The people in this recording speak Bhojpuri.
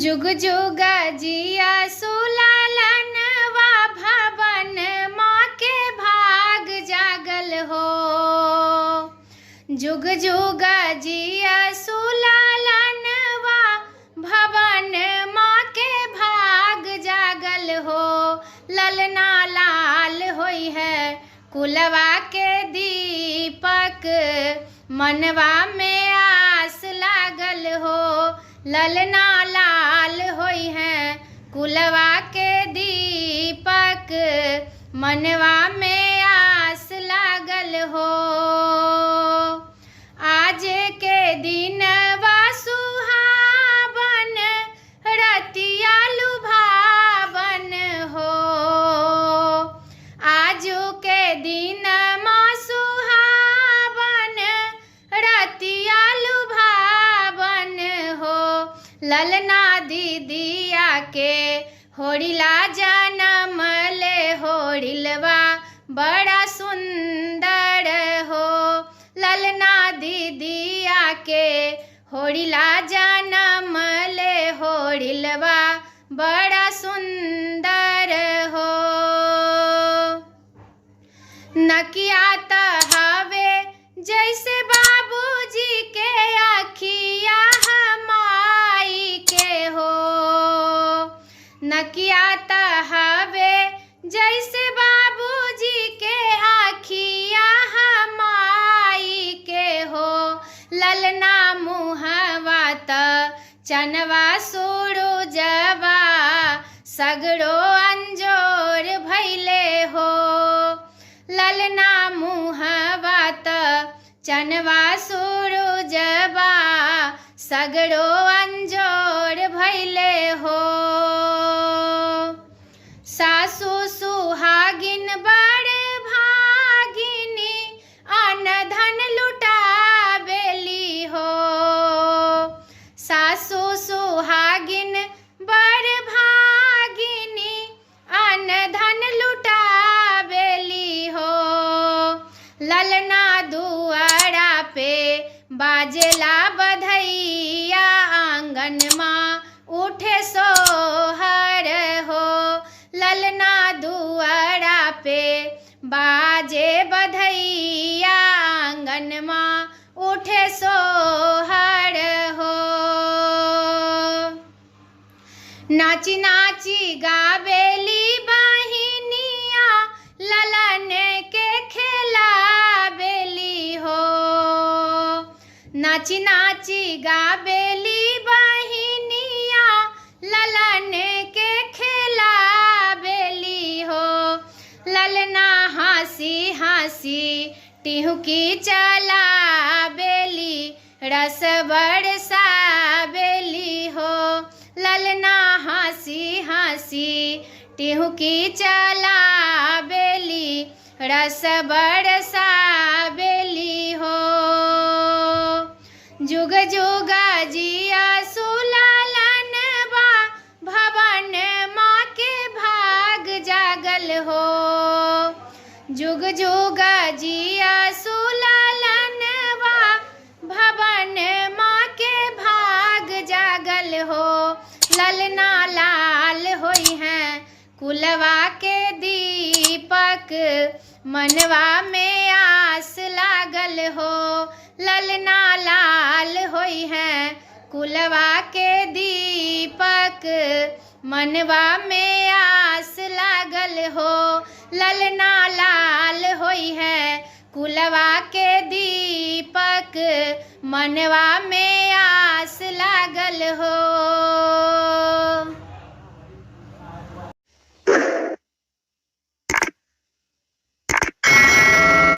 जुग जुग जिया सुलालनवा भवन माँ के भाग जागल हो। जुग जुग जिया सुलालनवा भवन माँ के भाग जागल हो। ललना लाल होई है कुलवा के दीपक, मनवा में आस लागल हो। ललना लाल होई है कुलवा के दीपक, मनवा में आस लागल हो। आज के दिनवा सुहावन, रतिया लुभावन हो। आजू के दिनमा सुहावन, रतिया लुभावन हो। ललना दीदिया के होरिला जनम ले होरिलवा बड़ा सुंदर हो। ललना दीदिया के होरिला जनम ले होरिलवा बड़ा सुंदर हो। नकिया त हवे जैसे बाबूजी के अखिया हमाई के हो। नकिया त हवे जैसे बाबूजी के अखिया हमाई के हो। ललना मुहवा त चनवा सूरुजवा सगरो अंजोर भैले हो। ललना मुहवा त चनवा सूरुजवा सगरो अंजोर भैले हो। सासु सुहागिन बड़ भागिनी अन्न धन लुटाबेली हो। सासु सुहागिन बड़ भागिनी अन्न धन लुटाबेली हो। ललना दुआरा पे बाजेला बधैया, आंगन माँ उठे सोहर हो। ललना दुआरा पे बाजे बधैया, आंगन माँ उठे सोहर हो। नाची नाची गावेली बहिनिया, ललन के खेलावेली हो। नाची नाची गावेली बहिनिया, ललन के खेलावेली हो। ललना हंसी हंसी टिहुकी चलावेली, रस बरसावेली हो। ललना हंसी हंसी टिहुकी चलावेली, रस बरसावेली हो। जुग जुग जिया सुलालनवा भवन माँ के भाग जागल हो। जुग जुग जिया सुलालनवा भवन माँ के भाग जागल हो। ललना लाल होई है कुलवा के दीपक, मनवा में आस लागल हो। ललना लाल होई है कुलवा के दीपक, मनवा में आस लागल हो। ललना लाल होई है कुलवा के दीपक, मनवा में आस लागल हो।